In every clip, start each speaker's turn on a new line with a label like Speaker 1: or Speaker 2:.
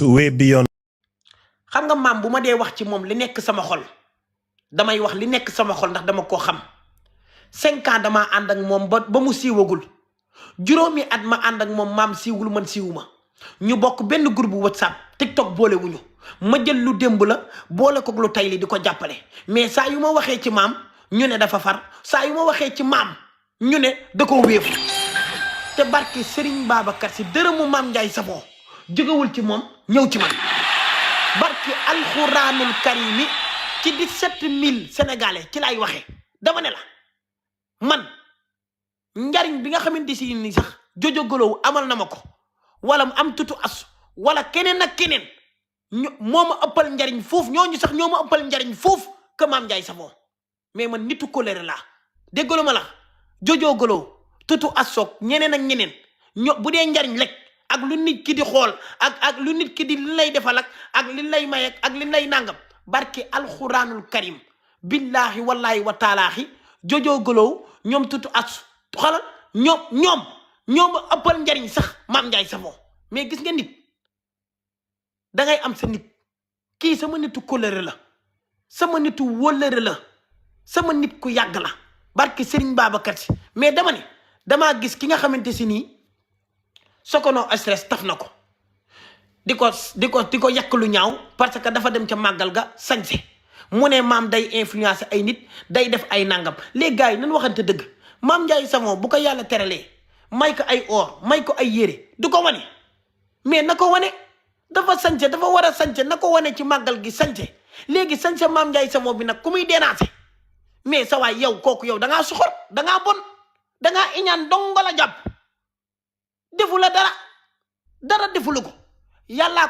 Speaker 1: goes way beyond.
Speaker 2: xam nga maam bu ma dee wax ci moom li nekk sama xol damay wax li nekk sama xol ndax dama koo xam 5 ans damaa ànd ak moom ba mu siiwagul juróomi at ma ànd ak moom maam siiwul man siiwuma ñu bokk benn groupe WhatsApp TikTok boolewuñu ma jël lu démb la boole ko lu tay li di ko jàppale mais saa yu ma waxee ci maam ñu ne dafa far saa yu ma waxee ci maam ñu ne da ko wéefu te barki Serigne Babacar si dërëmu maam Ndiaye Savon jógewul ci moom ñëw ci man barki alxuraanul karimi ci 17000 sénégalais ci lay waxee dama ne la man njariñ bi nga xamante si ni sax Jojo Golow amal na ma ko wala mu am tutu as wala keneen ak keneen moo ma ëppal njariñ foofu ñooñu sax ñoo ma ëppal njariñ foofu que maam Ndiaye Savon mais man nitu colère laa déggalu ma la Jojo Golow tutu asoog ñeneen ak ñeneen bu dee njariñ rek ak lu nit ki di xool ak lu nit ki di li lay defal ak li lay may ak li lay nangam barki alxuraanul karim billahi wallahi wa taalaahi Jojo Golow ñoom tutu as xolal ñoom ëppal njariñ sax maam Ndiaye Savon mais gis nga nit dangay am sa nit kii sama nitu kóllëre la sama nitu wóllëre la sama nit ku yàgg la barki Serigne Babacar si mais damaa gis ki nga xamante si nii Sokono stress taf na ko di ko yàq lu ñaaw parce que dafa dem ca màggal ga sañse mu ne maam day influencer ay nit day def ay nangam les gars yi nañ waxante dëgg maam Ndiaye Savon bu ko yàlla teralee may ko ay or may ko ay yére du ko wane mais na ko wane dafa sañse dafa war a sañse na ko wane ci màggal gi sañse léegi sañse maam Ndiaye Savon bi nag ku muy déranger mais sa waay yow kooku yow dangaa soxor dangaa bon dangaa iñaan dongo la jàpp defu la dara defu la ko yàllaa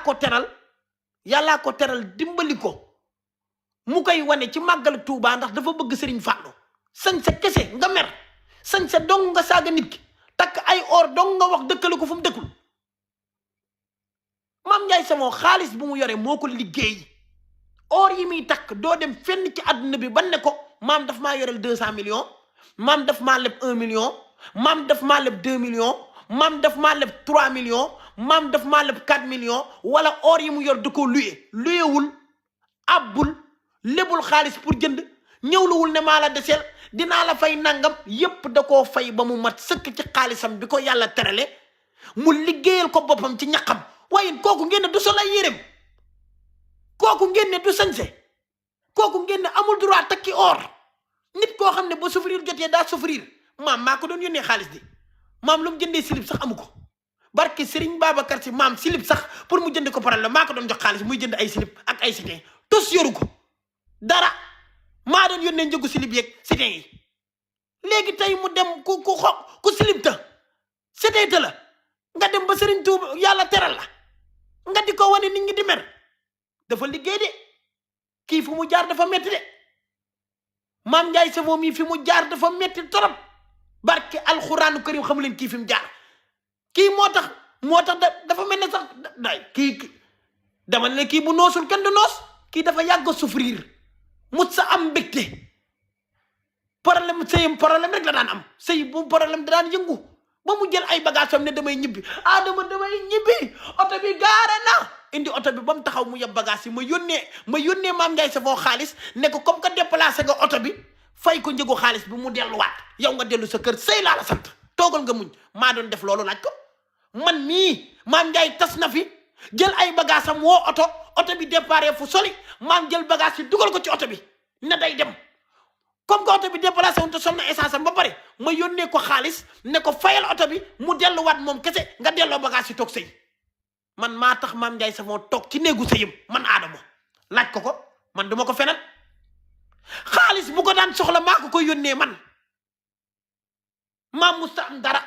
Speaker 2: ko teral dimbali ko mu koy wane ci màggal Tuubaa ndax dafa bëgg Sëriñ Fàllu sañse kese nga mer sañse dong nga saaga nit ki takk ay or dong nga wax dëkkale ko fu mu dëkkul maam Ndiaye Savon xaalis bu mu yore moo ko liggéey or yi muy takk doo dem fenn ci àdduna bi ban ne ko maam daf maa yoreel 200 millions maam daf maa leb 1 million maam daf maa leb 2 millions maam daf maa leb 3 millions maam daf maa leb 4 millions wala or yi mu yor da koo luyewul abbul lebul xaalis pour jënd ñëwluwul ne maa la deseel dinaa la fay nangam yépp da koo fay ba mu mat sëkk ci xaalisam bi ko yàlla terale mu liggéeyal ko boppam ci ñaqam waaye kooku ngeen ne du sol ay yéreem kooku ngeen ne du sañse kooku ngeen ne amul droit takki or nit koo xam ne ba souffrir jotee daa souffrir maam maa ko doon yónnee xaalis di maam lu mu jëndee silib sax amu ko barke Serigne Babacar si maam silib sax pour mu jënd ko paral la maa ko doon jox xaalis muy jënd ay silib ak ay sitin tos yoru ko dara maa doon yónnee njëgu silib yeeg sitin yi léegi tey mu dem ku silib ta sitin ta la nga dem ba Serigne Touba yàlla teral la nga di ko wane nit ñi di mer dafa liggéey de kii fu mu jaar dafa metti de maam Ndiaye Savon mii fi mu jaar dafa metti torop barke alxuraanu karim xamu leen kii fi mu jaar kii moo tax dafa mel ne sax kii dama ne kii bu noosul kenn du noos kii dafa yàgg a souffrir mut sa am mbégte problème rek la daan am sëy bu problème da daan yëngu ba mu jël ay bagage am ne damay ñibbi damay ñibbi oto bi gaare na indi oto bi ba mu taxaw mu yeb bagage yi ma yónnee maam Ndiaye Savon xaalis ne ko comme que déplacé nga oto bi fay ko njëgu xaalis bi mu delluwaat yow nga dellu sa kër sëy laa la sant toogal nga muñ maa doon def loolu laaj ko man mii maam Ndiaye tas na fi jël ay bagage am woo oto bi déparé fu soli maam jël bagage yi dugal ko ci oto bi ne day dem comme que oto bi déplacé wuñ te sol na essence am ba pare ma yónnee ko xaalis ne ko fayal oto bi mu delluwaat moom kese nga delloo bagage yi toog sëy man maa tax maam Ndiaye Savon toog ci néegu sëyam man Adama laaj ko man duma ko fenal xaalis bu ko daan soxla maa ko koy yónnee man maam musta am dara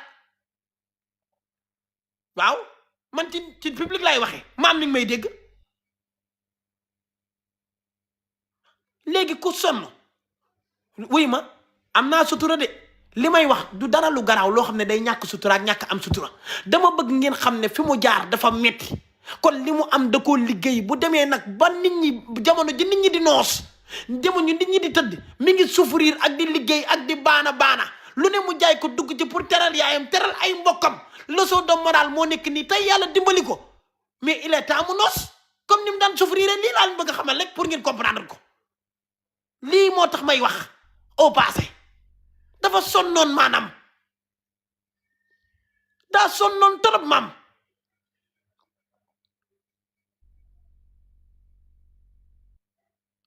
Speaker 2: waaw man ci public laay waxee maam ni may dégg léegi ku sonn wuy ma am naa sutura de li may wax du dara lu garaaw loo xam ne day ñàkk sutura ak ñàkk am sutura dama bëgg ngeen xam ne fi mu jaar dafa metti kon li mu am da koo liggéey bu demee nag ba nit ñi jamono ji nit ñi di noos jamono nit ñi di tëdd mi ngi souffrir ak di liggéey ak di baana lu ne mu jaay ko dugg ci pour teral yaayam teral ay mbokkam leçon de morale moo nekk nii tey yàlla dimbali ko mais il est temps mu noos comme ni mu daan souffrir lii laa leen bëgg a xamal rek pour ngeen comprendre ko lii moo tax may wax au passé dafa sonnoon maanaam daa sonnoon trop maam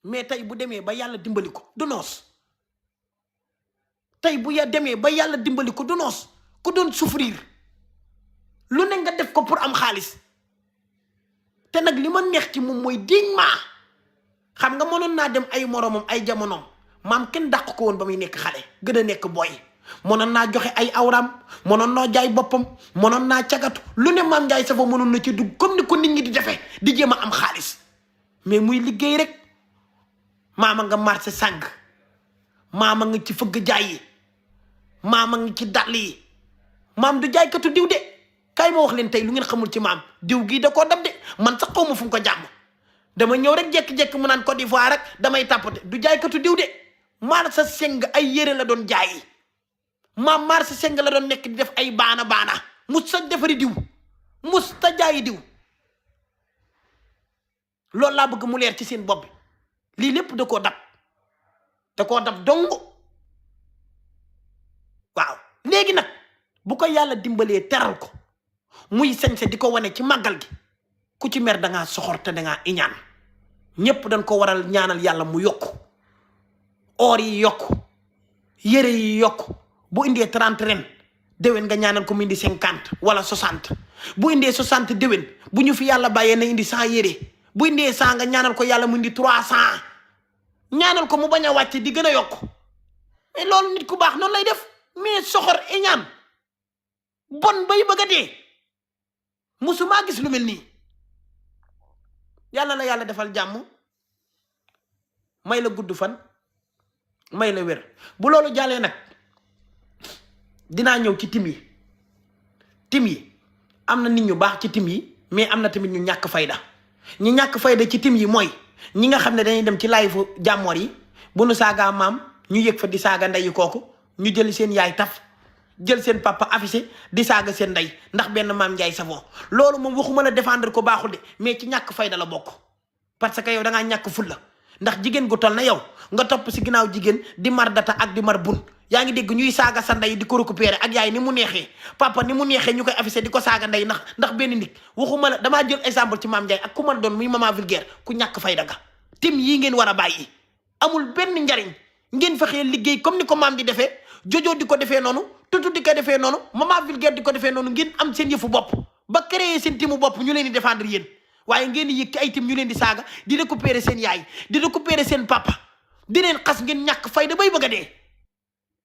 Speaker 2: mais tey bu demee ba yàlla dimbali ko du noos tey bu ya demee ba yàlla dimbali ko du noos ku doon souffrir lu ne nga def ko pour am xaalis te nag li ma neex ci moom mooy dignement xam nga mënoon naa dem ay moromam ay jamonoom maam kenn dàq ko woon ba muy nekk xale gën a nekk booy mënoon naa joxe ay awraam mënoon naa jaay boppam mënoon naa cagatu lu ne maam Ndiaye Savon mënoon na ci dugg comme ni ko nit ñi di defee di jéem a am xaalis mais muy liggéey rek maama nga marché sàng maama nga ci fëgg jaay yi maama nga ci dàll yi maam du jaaykatu diw de kay ma wax leen tey lu ngeen xamul ci maam diw gii da koo dab de man sax xaw ma fu mu ko jàmm dama ñëw rek jekki-jekki mu naan Côte d'Ivoire rek damay tàppate du jaaykatu diw de marché seng ay yére la doon jaayi maam marché seng la doon nekk di def ay baana mus sa defari diw mus ta jaayi diw loolu laa bëgg mu leer ci seen bopp bi lii lépp da koo dab dong waaw léegi nag bu ko yàlla dimbalee teral ko muy sañse di ko wane ci màggal gi ku ci mer dangaa soxor te dangaa iñaan ñépp dañ ko waral ñaanal yàlla mu yokku or yi yokku yére yi yokku bu indee 30 ren déwén nga ñaanal ko mu indi 50 wala 60 bu indee 60 déwén bu ñu fi yàlla bàyyee na indi 100 yére bu indee 100 nga ñaanal ko yàlla mu indi 300 ñaanal ko mu bañ a wàcc di gën a yokk mais loolu nit ku baax noonu lay def mais soxor iñaan bon bay bëgg a dee musumaa gis lu mel nii yàlla la yàlla defal jàmm may la gudd fan may la wér bu loolu jàllee nag dinaa ñëw ci tim yi am na nit ñu baax ci tim yi mais am na tamit ñu ñàkk fayda ñi ñàkk fayda ci tim yi mooy ñi nga xam ne dañuy dem ci live jàmmoor yi bu nu saagaa maam ñu yëg fa di saaga ndeyi kooku ñu jël seen yaay taf jël seen papa affiché di saaga seen ndey ndax benn maam Ndiaye Savon loolu moom waxuma la défendre ko baaxul de mais ci ñàkk fayda la bokk parce que yow da ngaa ñàkk fulla ndax jigéen gu toll na yow nga topp si ginnaaw jigéen di mar data ak di mar bun yaa ngi dégg ñuy saaga sa ndey di ko récupérer ak yaay ni mu neexee papa ni mu neexee ñu koy affiché di ko saaga ndey ndax benn nit waxuma la damaa jël exemple ci maam Ndiaye ak ku mën doon muy maman vulgaire ku ñàkk fayda ga tim yii ngeen war a bàyyi amul benn njariñ ngeen fexee liggéey comme ni ko maam di defee jojo di ko defee noonu tutu di ko defee noonu maman vulgaire di ko defee noonu ngeen am seen yëfu bopp ba créer seen timu bopp ñu leen di défendre yéen waaye ngeen di yëg ci ay tim ñu leen di saaga di récupérer seen yaay di récupérer seen papa di leen xas ngeen ñàkk fayda bay bëgg a dee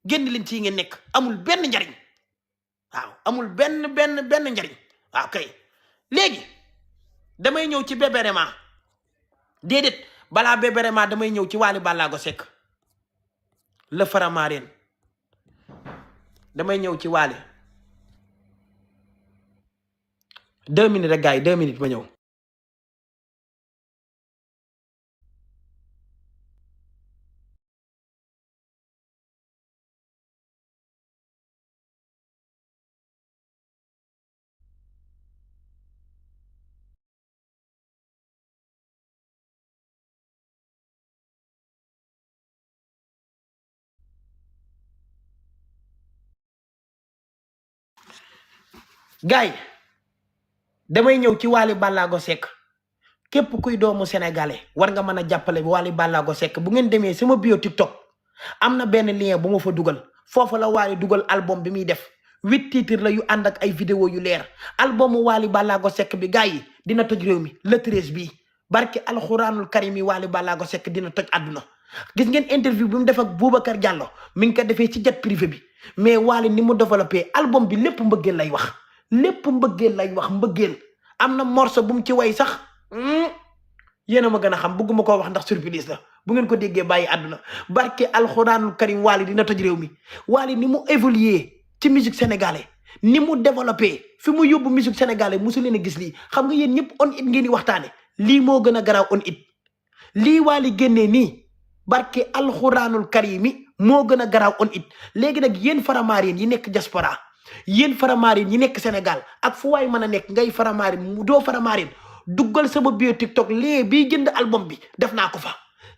Speaker 2: génn leen ci ngeen nekk amul benn njariñ waaw amul benn njariñ waaw kay léegi damay ñëw ci Bébé Rema déedéet balaa Bébé Rema damay ñëw ci Wally Ballago Seck le Faramareen damay ñëw ci Wally 2 minutes rek gars yi 2 minutes ma ñëw gars yi damay ñëw ci Wally Ballago Seck képp kuy doomu sénégalais war nga mën a jàppale Wally Ballago Seck bu ngeen demee sama bio TikTok am na benn lien bu ma fa dugal foofu la Wally dugal album bi muy def 8 titres la yu ànd ak ay vidéo yu leer albumu Wally Ballago Seck bi gars yi dina toj réew mi le 13 bii barke alxuraanul karim yi Wally Ballago Seck dina toj àdduna gis ngeen interview bi mu def ak Boubacar Diallo mi ngi ko defee ci jet privé bi mais Wally ni mu développé album bi lépp mbëggeel lay wax lépp mbëggeel lay wax mbëggeel am na morceau bu mu ci way sax yéen a ma gën a xam bëgguma koo wax ndax surprise la bu ngeen ko déggee bàyyi àdduna barke alxuraanul karim Wally dina toj réew mi Wally ni mu évolué ci musique sénégalais ni mu développé fi mu yóbbu musique sénégalais mosu leen a gis lii xam nga yéen ñëpp on it ngeen di waxtaane lii moo gën a garaaw on it lii Wally génnee nii barke alxuraanul karim moo gën a garaaw on it léegi nag yéen Faramareen yi nekk diaspora yéen Faramareen ñi nekk Sénégal ak fu waay mën a nekk ngay Faramareen mu doo Faramareen duggal sama bio TikTok lee bii jënd album bi def naa ko fa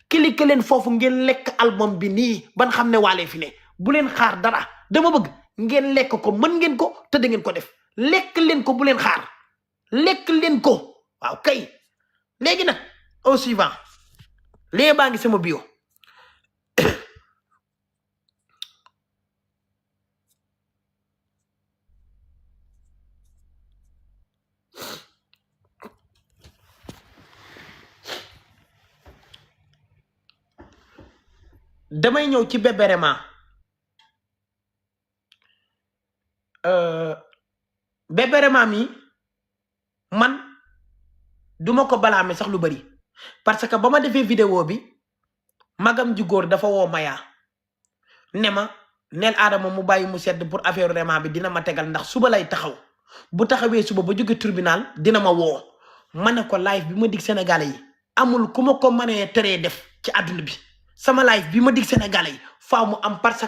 Speaker 2: cliquer leen foofu ngeen lekk album bi nii ban xam ne waalee fi ne bu leen xaar dara dama bëgg ngeen lekk ko mën ngeen ko te da ngeen ko def lekk leen ko bu leen xaar lekk leen ko waaw kay léegi nag au suivant lee baa ngi sama bio damay ñëw ci Bébé Rema Bébé Rema mi man duma ko balaame sax lu bari parce que ba ma defee vidéo bi magam ju góor dafa woo Maya ne ma neel Adama mu bàyyi mu sedd pour affaire Rema bi dina ma tegal ndax suba lay taxaw bu taxawee suba ba jóge tribunal dina ma woo ma ne ko live bi ma dig Sénégalais yi amul ku ma ko mënee teree def ci àdduna bi sama live bi ma dig Sénégalais yi faaw mu am parce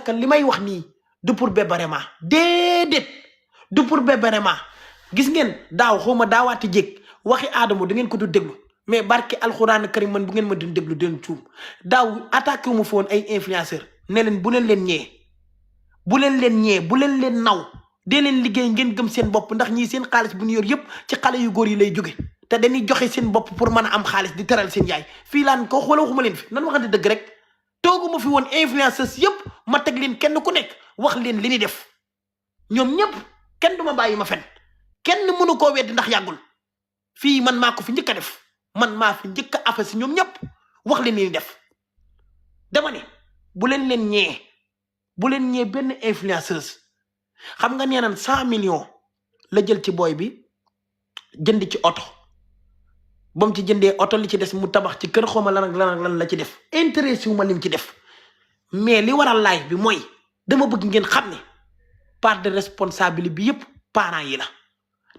Speaker 2: que li may wax nii du pour Bébé Rema déedéet du pour Bébé Rema gis ngeen daaw xaw ma daawaati jéeg waxi Adama da ngeen ko du déglu mais barke alxuraan karim man bu ngeen ma doon déglu den cuum daaw attaqué wu ma foon ay influenceur ne leen bu leen ñee bu leen leen naw dee leen liggéey ngeen gëm seen bopp ndax ñii seen xaalis bu ñu yor yëpp ci xale yu góor yi lay jóge te dañuy joxe seen bopp pour mën a am xaalis di teral seen yaay fii laan ko xoola waxuma leen fi nan waxante dëgg rek tooguma fi woon influenceurs yëpp ma teg leen kenn ku nekk wax leen li ni def ñoom ñëpp kenn du ma bàyyi ma fen kenn mënu koo weddi ndax yàggul fii man maa ko fi njëkk a def man maa fi njëkk a affaire si ñoom ñëpp wax leen li ni def dama ne bu leen ñee benn influenceuse xam nga nee naan 100 millions la jël ci booy bi jënd ci oto ba mu ci jëndee oto li ci des mu tabax ci kër xawma lan ak lan la ci def intéressé wu ma lim ci def mais li waral live bi mooy dama bëgg ngeen xam ne part de responsabilité bi yëpp parents yi la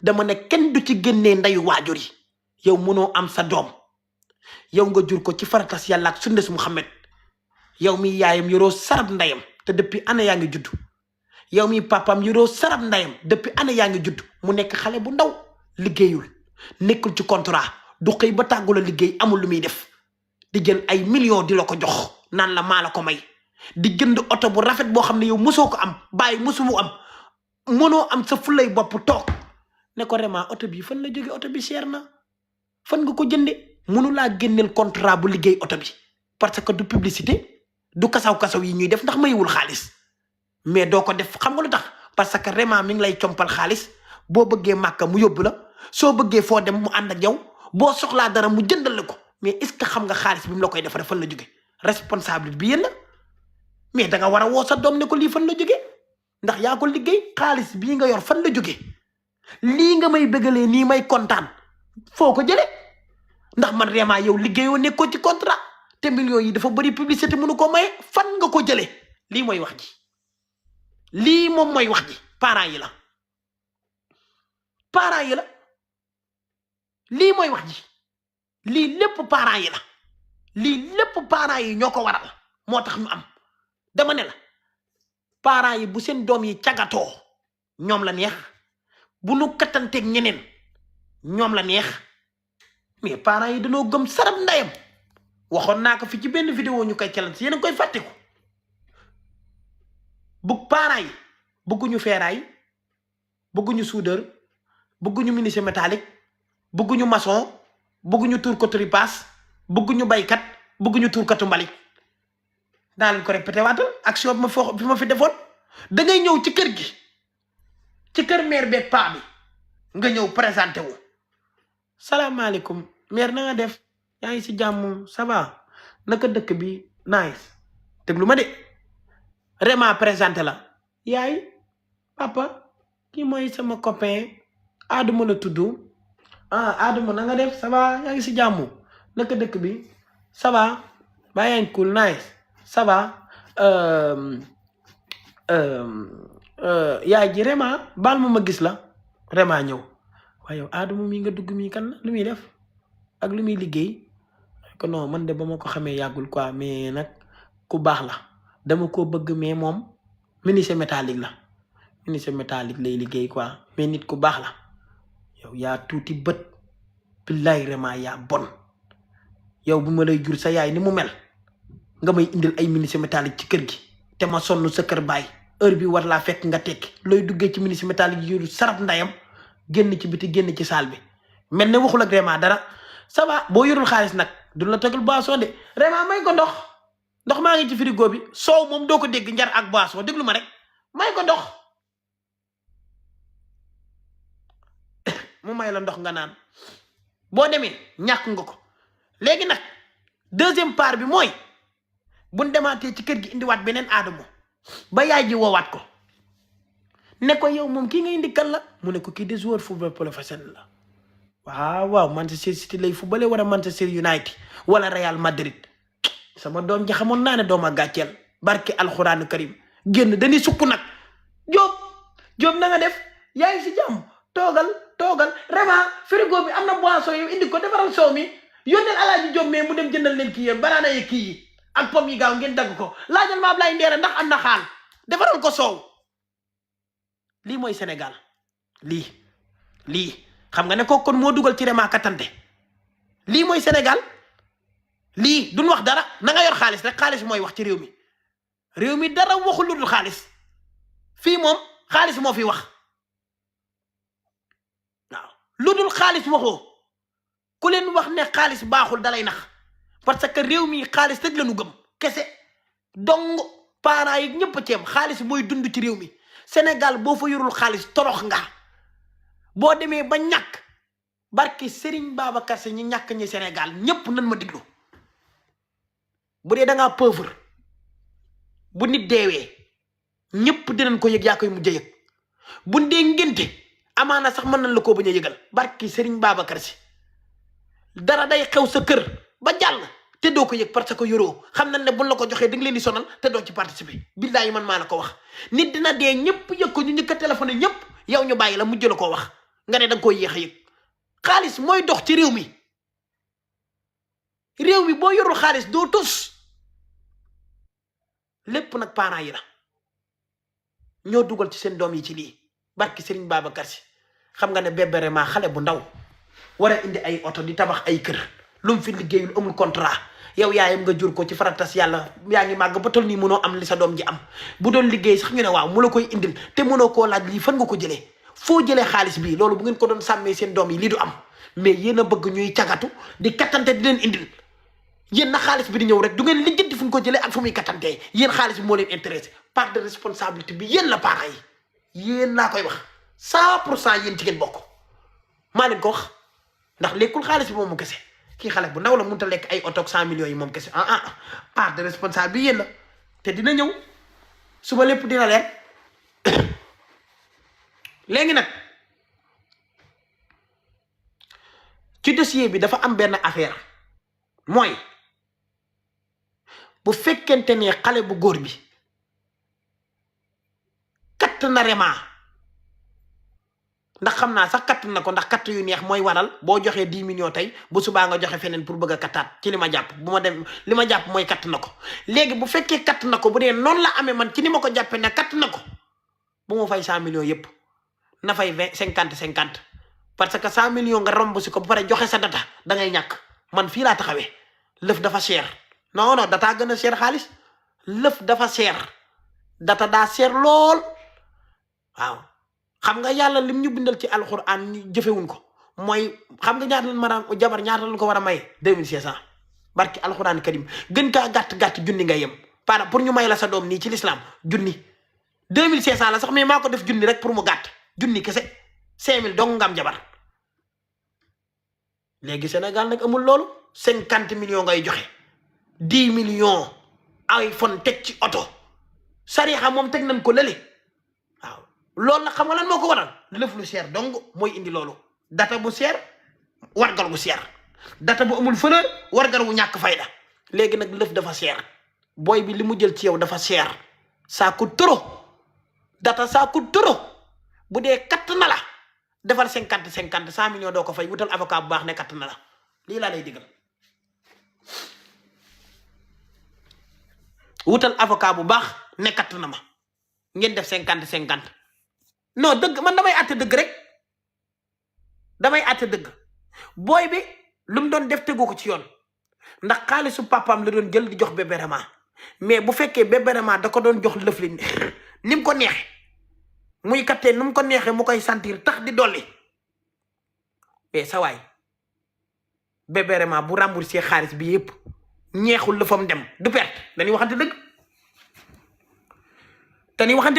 Speaker 2: dama ne kenn du ci génnee ndeyu waajur yi yow mënoo am sa doom yow nga jur ko ci faratas yàlla ak sunnes Muhammad yow mi yaayam yoroo sarab ndeyam te depuis année yaa ngi judd yow mi papam yoroo sarab ndeyam depuis année yaa ngi judd mu nekk xale bu ndaw liggéeyul nekkul ci contrat du xëy ba tàggula liggéey amul lu muy def di jël ay millions di la ko jox naan la maa la ko may di jënd oto bu rafet boo xam ne yow mosoo ko am bàyyi mosumu am mënoo am sa fulay bopp toog ne ko Rema oto bi fan la jóge oto bi cher na fan nga ko jënde mënu laa génneel contrat bu liggéey oto bi parce que du publicité du kasaw-kasaw yi ñuy def ndax mayiwul xaalis mais doo ko def xam nga lu tax parce que Rema mi ngi lay compal xaalis boo bëggee màkka mu yóbbu la soo bëggee foo dem mu ànd ak yow boo soxlaa dara mu jëndal la ko mais est-ce que xam nga xaalis bi mu la koy defare fan la jóge responsable bi yéen la mais da nga war a woo sa doom ne ko lii fan la jóge ndax yaa ko liggéey xaalis bii nga yor fan la jóge lii nga may bëggalee nii may kontaan foo ko jële ndax man Rema yow liggéeyoo nekkoo ci contrat te millions yi dafa bëri publicité mënu ko maye fan nga ko jële lii mooy wax ji lii moom mooy wax ji parents yi la lii mooy wax ji lii lépp parents yi la lii lépp parents yi ñoo ko waral moo tax ñu am dama ne la parents yi bu seen doom yi cagatoo ñoom la neex bu nu kattanteeg ñeneen ñoom la neex mais parents yi dañoo gëm sarab ndayam waxoon naa ko fi ci benn vidéo ñu koy challenge yéen a koy fàtteku bu parents yi bëgguñu feeraay bëgguñu soudeur bëgguñu menuisier métallique bëgguñu maçon bëgguñu tuurkatu ripaas bëgguñu baykat bëgguñu tuurkatu mbalit daa leen ko répété waatal action bi ma fi defoon da ngay ñëw ci kër gi ci kër maire beeg paa bi nga ñëw présenté wu salaamaaleykum maire na nga def yaa ngi si jàmm ça va naka dëkk bi nice déglu ma de Rema présenté la yaay papa kii mooy sama copain Adama la tudd Adama na nga def ça va yaa ngi si jàmm naka dëkk bi ça va baa yaa ngi cool nice ça va yaay ji Rema baal ma gis la Rema ñëw waaye yow Adama mii nga dugg mii kan la lu muy def ak lu muy liggéey ko non man de ba ma ko xamee yàggul quoi mais nag ku baax la dama ko bëgg mais moom menuisier métallique la menuisier métallique lay liggéey quoi mais nit ku baax la yow yaa tuuti bët billaay vraiment yaa bon yow bu ma lay jur sa yaay ni mu mel nga may indil ay menuisier métallique ci kër gi te ma sonn sa kër baay heure bi war laa fekk nga tekki looy duggee ci menuisier métallique yu sarab ndayam génn ci biti génn ci saal bi mel ne waxul ak vraiment dara ça va boo yorul xaalis nag du la tegal boisson de vraiment may ko ndox maa ngi ci frigo bi soow moom doo ko dégg njar ak boisson déglu ma rek may ko ndox mu may la ndox nga naan boo demee ñàkk nga ko léegi nag deuxième part bi mooy buñ demaatee ci kër gi indiwaat beneen Adamo ba yaay ji woowaat ko ne ko yow moom kii nga indi kan la mu ne ko kii de joueur football professionnel la waaw Manchester City lay footballé wala Manchester United wala Real Madrid sama doom ji xamoon naa ne dooma gàcceel barke alxuraanu karim génn dañuy sukk nag Jóob na nga def yaa ngi si jàmm toogal vraiment frigo bi am na boisson yow indi ko defaral soow mi yónneel Alaaji Jóob mais mu dem jëndal leen kii yéen banaana yi kii yi ak pomme yi gaaw ngeen dagg ko laajal ma Ablaye Ndeere ndax am na xaal defaral ko soow lii mooy Sénégal lii xam nga ne ko kon moo dugal ci Rema Katante lii mooy Sénégal lii duñ wax dara na nga yor xaalis rek xaalis mooy wax ci réew mi dara waxul lu dul xaalis fii moom xaalis moo fi wax waaw lu dul xaalis waxoo ku leen wax ne xaalis baaxul dalay nax parce que réew mi xaalis rek la ñu gëm kese dong parents yi ñëpp ceem xaalis mooy dund ci réew mi Sénégal boo fa yorul xaalis torox nga boo demee ba ñàkk barki Serigne Babacar Sy ñi ñàkk ñi Sénégal ñëpp nan ma diglu bu dee da ngaa pauvre bu nit deewee ñëpp dinañ ko yëg yaa koy mujj a yëg bu dee ngénte amaana sax mën nañ la koo bañ a yëgal barki Serigne Babacar Sy dara day xew sa kër ba jàll te doo ko yëg parce que yoroo xam nañ ne buñ la ko joxee da nga leen di sonal te doo ci participer billaahi man maa la ko wax nit dina dee ñëpp yëg ko ñu njëkk a téléphoné ñëpp yow ñu bàyyi la mujj la koo wax nga ne da nga koy yéex a yëg xaalis mooy dox ci réew mi boo yorul xaalis doo tus lépp nag parents yi la ñoo dugal ci seen doom yi ci lii barki Serigne Babacar Sy xam nga ne bébé Rema xale bu ndaw war a indi ay oto di tabax ay kër lu mu fi liggéeyul amul contrat yow yaayam nga jur ko ci faratas yàlla yaa ngi màgg ba tol nii mënoo am li sa doom ji am bu doon liggéey sax ñu ne waaw mu la koy indil te mënoo koo laaj lii fan nga ko jëlee foo jëlee xaalis bii loolu bu ngeen ko doon sàmmee seen doom yi lii du am mais yéen a bëgg ñuy cagatu di kattante di leen indil yéen na xaalis bi di ñëw rek du ngeen lijjanti fu ñu ko jëlee ak fu muy kattantee yéen xaalis bi moo leen intéressé part de responsabilité bi yéen la parents yi yéen laa koy wax 100% yéen ci ngeen bokk maa leen ko wax ndax lekkul xaalis bi moom mu kese kii xale bu ndaw la mënut a lekk ay oto 100 millions yi moom kese part de responsable bi yéen la te dina ñëw suba lépp dina leer léegi nag ci dossier bi dafa am benn affaire mooy bu fekkente ne xale bu góor bi katt na Rema ndax xam naa sax katt na ko ndax katt yu neex mooy waral boo joxee 10 millions tey bu subaa nga joxe feneen pour bëgg a kattaat ci li ma jàpp li ma jàpp mooy katt na ko léegi bu fekkee katt na ko bu dee noonu la amee man ci ni ma ko jàppee ne katt na ko bu ma fay 100 millions yépp na fay 50 parce que 100 millions nga romb si ko ba pare joxe sa data da ngay ñàkk man fii laa taxawee lëf dafa cher non data gën a cher xaalis lëf dafa cher data daa cher lool waaw xam nga yàlla lim ñu bindal ci alxuraan ñu jëfewuñ ko mooy xam nga ñaata lan mara jabar ñaata lan ko war a may 2500 barki alxuraan karim gën kaa gàtt junni nga yem pour ñu may la sa doom nii ci l'islam junni 2500 la sax mais maa ko def junni rek pour mu gàtt junni kese 5000 dong nga am jabar léegi Sénégal nag amul loolu 50 millions ngay joxe 10 millions iPhone teg ci oto sariya moom teg nañ ko lële waaw loolu nag xam nga lan moo ko waral lëf lu cher dong mooy indi loolu data bu cher wargal gu cher data bu amul valeur wargal gu ñàkk fayda léegi nag lëf dafa cher booy bi li mu jël ci yow dafa cher ça coûte trop data ça coûte trop bu dee katt na la defal 50 100 millions doo ko fay wutal avocat bu baax ne katt na la lii laa lay digal wutal avocat bu baax ne katt na ma ngeen def 50 non dëgg man damay àtte dëgg rek damay àtte dëgg booy bi lu mu doon def tegu ko ci yoon ndax xaalisu papaam la doon jël di jox Bébé Rama mais bu fekkee Bébé Rama da ko doon jox lëf li ni mu ko neexe muy kattee ni mu ko neexee mu koy sentir tax di dolli mais sa waay Bébé Rama bu remboursé xaalis bi yëpp ñeexul lëfam dem du perte dañuy waxante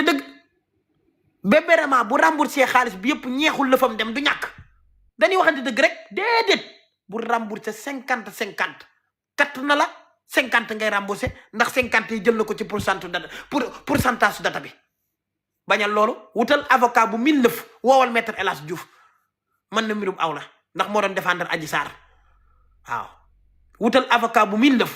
Speaker 2: dëgg Bébé Rama bu remboursé xaalis bi yëpp ñeexul lëfam dem du ñàkk dañuy waxante dëgg rek déedéet bu remboursé 50-50 katt na la 50 ngay remboursé ndax 50 yi jël na ko ci pourcentage data bi bañal loolu wutal avocat bu 1000 lëf woowal maître El Hadj Diouf mën na mbirum aw la ndax moo doon défendre Adji Sarr waaw wutal avocat bu 1000 lëf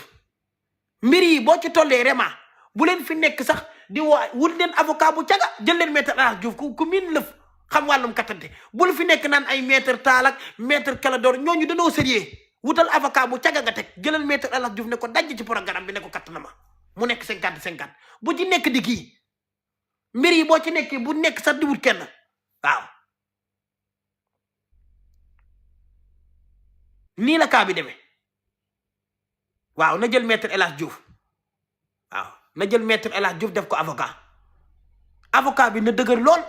Speaker 2: mbir yi boo ci tollee vraiment bu leen fi nekk sax di wut leen avocat bu caga jël leen maître El Hadj Diouf ku 1000 lëf xam wàllum kattante bul fi nekk naan ay maître Tall ak maître Calador ñooñu dañoo sérieux wutal avocat bu caga nga teg jëlal maître El Hadj Diouf ne ko dajj ci programme bi ne ko katt na ma mu nekk 50-50 bu ci nekk di kii mbir yi boo ci nekkee bu nekk sax di wut kenn waaw nii la kaa bi demee waaw na jël maître El Hadj Diouf waaw na jël maître El Hadj Diouf def ko avocat bi na dëgër lool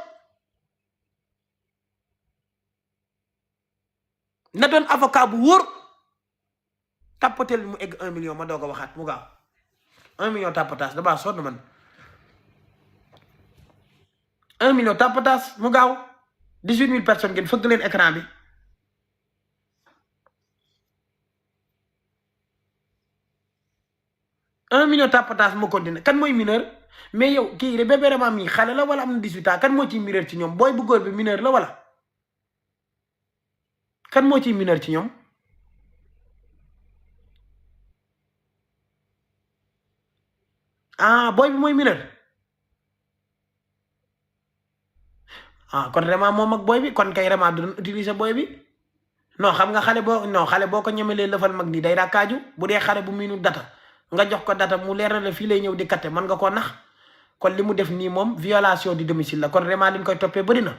Speaker 2: na doon avocat bu wóor tàppatel mu egg 1 million ma doog a waxaat mu gaaw 1 million tàppataas damaa sonn man 1 million tàppataas mu gaaw 18000 personnes ngeen fëgg leen écran bi un million tàppataas mu continué kan mooy mineur mais yow kii de Bébé Rama mi xale la wala am na 18 ans kan moo ciy mineur ci ñoom booy bu góor bi mineur la wala kan moo ciy mineur ci ñoom booy bi mooy mineur kon Rama moom ak booy bi kon kay Rama du doon utiliser booy bi non xam nga xale boo ko ñemelee lëfal mag nii day rakkaaju bu dee xale bu miinu data nga jox ko data mu leer la fii lay ñëw di katte mën nga koo nax kon li mu def nii moom violation du domicile la kon Rama li ñu koy toppee bëri na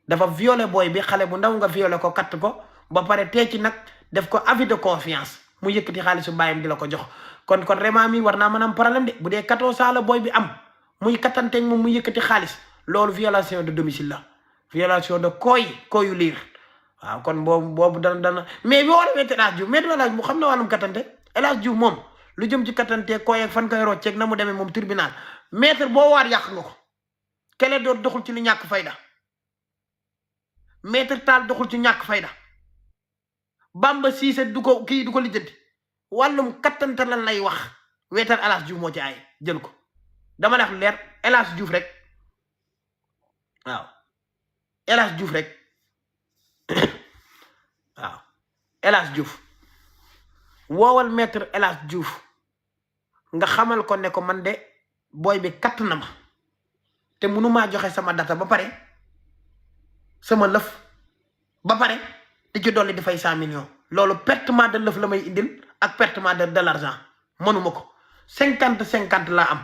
Speaker 2: dafa violé booy bi xale bu ndaw nga violé ko katt ko ba pare tee ci nag def ko avis de confiance mu yëkkati xaalisu bàyyam di la ko jox kon Rama mi war naa mën a am problème de bu dee 14 ans la booy bi am muy kattanteeg moom mu yëkkati xaalis loolu violation de domicile la violation de kooyu liir waaw kon boobu dana mais bi wala maître El Hadj Diouf maître El Hadj mu xam na wàllum kattante El Hadj Diouf moom lu jëm ci kattante kooy ak fan koy rocceeg na mu demee moom tribunal maître boo waar yàq nga ko kele door doxul ci li ñàkk fayda maître Tall doxul ci ñàkk fayda Bamba Cissé du ko lijjanti wàllum kattante lan lay wax maître El Hadj Diouf moo ci ay jël ko dama la wax leer El Hadj Diouf rek waaw El Hadj Diouf rek waaw El Hadj Diouf woowal maître El Hadj Diouf nga xamal ko ne ko man de booy bi katt na ma te mënumaa joxe sama data ba pare sama lëf ba pare di ci dolli di fay 100 millions loolu pertement de lëf la may indil ak pertement de l'argent mënuma ko 50-50 laa am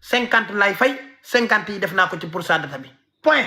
Speaker 2: 50 lay fay 50 yi def naa ko ci pour sa data bi point